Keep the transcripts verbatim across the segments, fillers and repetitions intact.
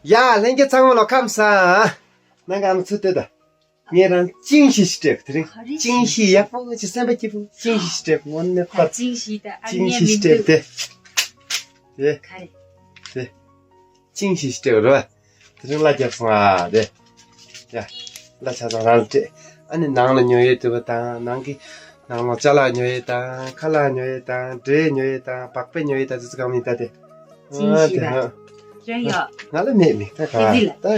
ཡ། ལྷན་རྒྱས་ཚང་མ་ལ་ཁམས་བཟང་། ནང་ག་ཨ་མ་ཚུར་ལྟོས་དང་། ངས་རང་ཅིང་ཞིག་སྤྲད་དེ་རིང་ཅིང་ཞིག་ཡག་པོ་ཅིག་སེམས་པ་སྐྱིད་པོ་ཅིང་ཞིག་སྤྲད་ངོ་ནས་ཕར། ཅིང་ཞིག་དང་ཨ་ཅིང་ངའི་ཞིག་མིང་སྤྲད་དེ། དེ། ག་རེ། དེ། ཅིང་ཞིག་སྤྲད་རོ། དེ་རིང་གླ་རྒྱབ་སོང་ཨ་དེ། ཡ། གླ་ཆ་ཚང་རང་སྤྲད། ཨ་ནི་ནང་ལ་ཉོ་ཡས་དུ་བ་དང་ནང་གི། ནང་ལ་ཅ་ལག་ཉོ་ཡས་དང་ཁ་ལག་ཉོ་ཡས་དང་འབྲས་ཉོ་ཡས་དང་བག་ཕེབས་ཉོ་ཡས་དང་དེ་ཚོ་གང་མིན་ད་དེ། ཅིང་ཞིག་དང་། རང་ཡོད། ང་ལ་མེད་མེད་ད་ག་ད་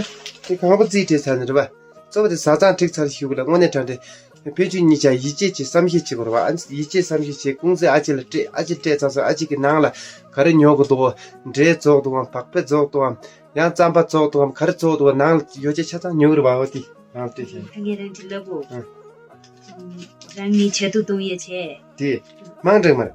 དེ་གང་པོ་རྩིས་སྤྲད་ཚར་ནི་རེད་པ། གཙོ་བོ་དེ་བཟའ་ཚང་འགྲིག་ཚར་ཞུ་གི་ལ་དངོས་གནས་དྲང་གནས། ཕན་ཚུན་གཉིས་ཆ་ཡིད་ཆེས་ཀྱི་བསམ་ཤེས་བྱེད་དགོས་རེད་བ། ཨ་ནི་ཡིད་ཆེས་བསམ་ཤེས་བྱེད་ཀུང་ཟི་ཨ་ཅེ་ལ་སྤྲད་ཨ་ཅེ་སྤྲད་ཚར་སོང་ཨ་ཅེ་གི་ནང་ལ་ག་རེ་ཉོ་དགོས་འདུག་འབྲས་རྫོགས་འདུག་གམ་བག་ཕེབས་རྫོགས་འདུག་གམ་ཡང་རྩམ་པ་རྫོགས་འདུག་གམ་ག་རེ་རྫོགས་འདུག་གམ་ནང་ལ་ཡོ་བྱད་ཆ་ཚང་ཉོ་གི་རེད་བ། འོ་དེ་རང་སྤྲད་ཤེས། ད་ངས་རང་གི་ལབ་གོ། ཨ། རང་ངའི་ཆེད་དུ་གཏོང་ཡས་བྱས། དེ། མང་དྲགས་མ་རེད།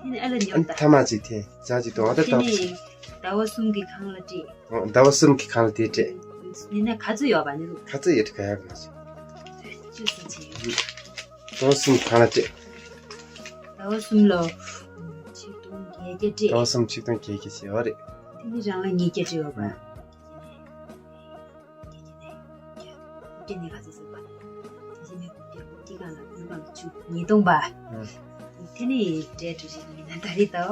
དེ་ནི་ཨ་ལ་ཉོ་ཨ་ད། ཐ་མག་ཅིག་དེ་ཟ་ཅིག་གཏོང་ཨ་ད་དེ་ད། ནི་ཟླ་བ་གསུམ་གྱི་ཁང་ལ་སྤྲད། ཨོ་ཟླ་བ་གསུམ་གྱི་ཁང་ལ་དེ་སྤྲད། ཡིན་ན་ག་ཚོད་ཡོད་པ་ནི་རུ། ག་ཚོད་ཡོད་ག་ཡག་མ་ཟད། ཅུ་ཙམ་ཅིག་ཡོད། ཟླ་བ་གསུམ་གྱི་ཁང་ལ་སྤྲད། ཟླ་བ་གསུམ་ལོ། ཆིག་སྟོང་བརྒྱད་བརྒྱ་སྤྲད། ཟླ་བ་གསུམ་ཆིག་སྟོང་བརྒྱད་བརྒྱ་ཞེས་ཡོད་རེད། དེ་ནི་རང་ལ་ཉིས་བརྒྱ་སྤྲད་ཡོད་པ། ཨ། སྐྱེ་ནས་ག་ཚོད་ཟེར་བ། དེ་བཞིན་ནས་སྐྱེ་སྐྱེ་གང་ལ་ཀུན་སྤངས་བཅུ་ཉིས་སྟོང་པ། ཨ། དེ་ནས་འབྲས་གྲུ་བཞི་ཡིན་ན་ད་རེད་དོ།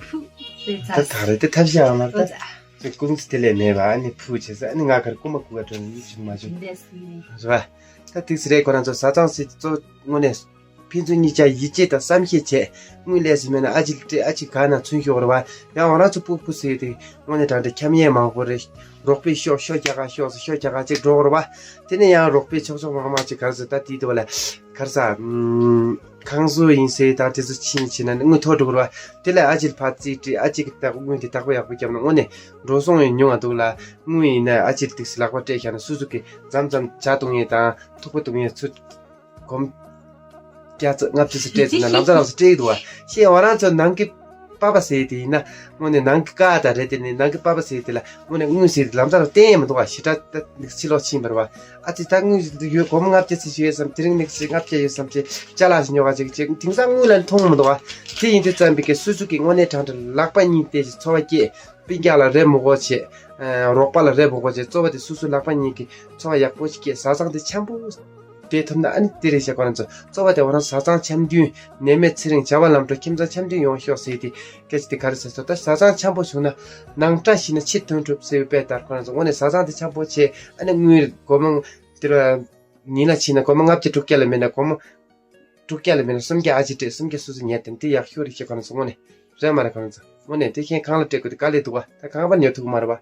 ཕུ། ཟེར་ད་ཚར། ག་རེ་དེ་ཐབས་ཤེས་ཨ་མ་ལོ་ད། ཙ། ཀུང་ཙི་དེ་ལས་མེད་པ་ཨ་ནི་ཕུ་བྱེད་ས་ཨ་ནི་ང་གར་རྐུ་མ་རྐུ་ག་འགྲོ་ནི་བྱུང་མ་བྱུང་། འདས་ནས། རེད་བ། ད་ཏིག་ཙི་རེད་ཁོ་རང་ཚོ་བཟའ་ཚང་སྲིད་གཙོ་དངོས་གནས། ཕན་ཚུན་གཉིས་ཆ་ཡིད་ཆེས་དང་བསམ་ཤེས་བྱས། དངུལ་ལས་སུ་མེད་ན་ཨ་ཅིག་སྤྲད་ཨ་ཅིག་ག་ན་ཚུན་ཤོག་རེད་བ། ཡང་ང་རང་ཚོ་ཕུ་ཕུ་ཟེར་ཏེ་དངོས་གནས་དྲང་གྲས་འཁྱམ་ཡས་མང་པོ་རེད། རོགས་པས་ཤོག་ཤོ་རྒྱག་ག་ཤོག་ཟེར་ཤོ་རྒྱག་ག་ཅིག་འགྲོ་རེད་བ། དེ་ནས་ཡང་རོགས་པས་ཆོག་ཆོག་མང་མང་ཅིག་ག་རེ་ཟེར་ད་དེའི་དུ་བ་ལ་ག་རེ་ཟ། ཁང་བཟོ་ཡིན་ཟེར་ད་དེ་ཚོ་ཕྱིན་ཕྱིན་ན་དངུལ་ཐོག་འགྲོ་གི་རེད་བ། དེ་ལ་ཨ་ཅིག་ཕར་རྩིས་སྤྲད་ཨ་ཅིག་གི་ད་དངུལ་དེ་བདག་པོ་ཡག་པོ་བརྒྱབ་ན་དངོས་གནས་འགྲོ་སོང་ཡང་ཉུང་བ་འདུག་ལ། དངུལ་ཡིན་ན་ཨ་ཅིག་ཏིག་ཙི་ལག་པ་སྤྲད་བཞག་ན་སུ་སུ་གི་མཚམས་མཚམས་ཇ་བཏུང་ཡས་དང་ཐུག་པ་བཏུང་ཡས་ཚུར། སྒོར་བརྒྱ་ཙམ་ལྔ་བཅུ་ཙམ་སྤྲད་ཟིན་ན་ལམ་སང་ལམ་སང་སྤྲད་ཀྱི་འདུག་བ། ཤེས་ང་རང་ཚོ་ནང་གི་པ་པ་ཟེར་དེ་ཡིན་ན་དངོས་གནས་ནང་གི་ཀ་དང་རེད་དེ་ནི་ནང་གི་པ་པ་ཟེར་དེ་ལ་དངོས་གནས་དངུལ་ཟེར་དེ་ལམ་སང་ལ་བསྟན་ཡས་མི་འདུག་བ། ཞེ་དྲག་ད་ཕྱི་ལོགས་ཕྱིན་པ་རེད་བ། ཨ་ཙི་ད་དངུལ་ཟེར་དེ་ཡོད་སྒོར་མོ་ལྔ་བརྒྱ་ཙམ་ཞིག་ཡོད་བསམ་དེ་རིང་ནི་ཞིག་ལྔ་བརྒྱ་ཡོད་བསམ་ཅེ་ཅ་ལག་ཞིག་ཉོ་ག་ཅིག་ཅིག་དེང་སང་དངུལ་ལ་མཐོང་མི་འདུག་བ། དེ་ཡིན་དུས་ཙམ་པའི་གི་སུ་སུ་གི་དངོས་གནས་དྲང་དྲང་ལག་པ་གཉིས་བལྟས་ཤིག་འཚོ་བ་སྐྱེལ། སྤུན་ཀྱག་ལ་རེ་མི་དགོས་བྱེད། རོགས་པ་ལ་རེ་མི་དགོས་བྱེད་གཙོ་བོ་དེ་སོ་སོའི་ལག་པ་གཉིས་ཀྱིས་འཚོ་བ་ཡག་པོ་ཞིག་སྐྱེལ་བཟའ་ཚང་དེ་འཆམ་པོ། དེ་ཐུབ་ན་ཨ་ནི་དེ་རེད་ཤག་ཁོ་རང་ཚོ་གཙོ་བོ་དེ་འོ་རང་བཟའ་ཚང་འཆམ་མཐུན་ནད་མེད་ཚེ་རིང་བྱ་བ་ལམ་འགྲོ་ཁྱིམ་ཚང་འཆམ་མཐུན་ཡོང་ཤོག་ཟེར་དེ་སྐད་ཆ་དེ་ག་རེ་ཟེར་སོང་ད་བཟའ་ཚང་འཆམ་པོ་བྱུང་ན་ནང་བཀྲ་ཤིས་ན་ཕྱི་དོན་གྲུབ་ཟེར་བའི་དཔེ་ལྟར་ཁོ་རང་ཚོ་དངོས་གནས་བཟའ་ཚང་དེ་འཆམ་པོ་བྱེད་ཨ་ནི་དངུལ་སྒོར་མོ་དེ་ར་ཉིན་ལ་ཕྱིན་ན་སྒོར་མོ་ལྔ་བརྒྱ་དྲུག་བརྒྱ་ལ་མེད་ན་སྒོར་མོ། དྲུག་བརྒྱ་ལ་མེད་ན་སུམ་བརྒྱ་ཨ་ཅེ་སྤྲད་སུམ་བརྒྱ་སོ་སོ་ཉར་དེ་འདི་ཡག་ཤོས་རེད་ཤག་ཁོ་རང་ཚོ་དངོས་གནས་རེད་མ་རེད་ཁོ་རང་ཚོ་དངོས་གནས་དེ་ཁྱེད་ཁང་ལ་སྤྲད་དགོས་དེ་དཀའ་ལས་འདུག་བ་ད་ཁང་པར་ཉོ་ཐུབ་ཀྱི་མ་རེད་བ།